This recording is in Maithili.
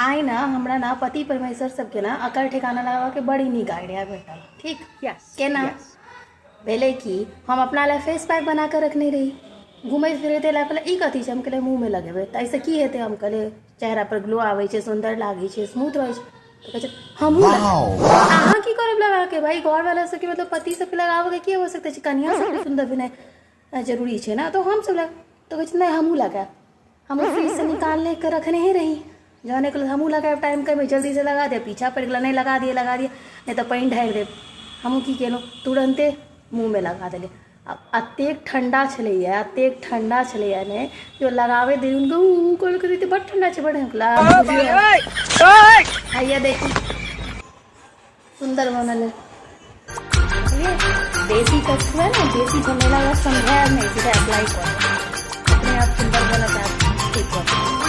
आइ ने हमरा ने पति परमेश्वर सबके ने अकल ठिकाना लगाबऽके बड़ी नीक आइडिया भेटल। ठीक केना भेलै कि हम अपना लए फेस पैक बना कऽ रखने रही, घुमैत फिरैत एला कहलक ई कथी छै? हम कहलियै मुँहमे लगेबै। तऽ एहिसँ की हेतै? हम कहलियै चेहरा पर ग्लो आबै छै, सुन्दर लागै छै, स्मूथ रहै छै। तऽ कहै छै हमहूँ लगायब। अहाँ की करब लगाके भाई? घरवाला सबके मतलब पति सबके लगाबऽके की आवश्यकता छै? कनिया सबके सुन्दर भेनाइ जरूरी छै ने, तऽ हमसब लग तऽ कहै छै नहि हमहूँ लगायब। हमहूँ फ्रिजसँ निकालने के रखने ही रही, जहन कहलक हमहूँ लगायब, टाइम कम जल्दीसँ लगा दे, पीछा पड़ि गेल, नहि लगा दिए लगा दिए, नहि तऽ पानि ढारि देब। हमहूँ की केलहुँ, तुरन्ते मुँहमे लगा देलियै। आब एतेक ठण्डा छलैए, एतेक ठण्डा छलैए ने जे लगाबै देरी हुनका ऊ ऊ करैत रहितै, बड्ड ठण्डा छै, बड्ड। हैया देखी सुन्दर बनल है। बुझलियै, बेसी कष्ट हुए ने, बेसी झमेला वाला समझायब नहि, सीधा अप्लाई कर, अपने आप सुन्दर बनत, आप ठीक कर।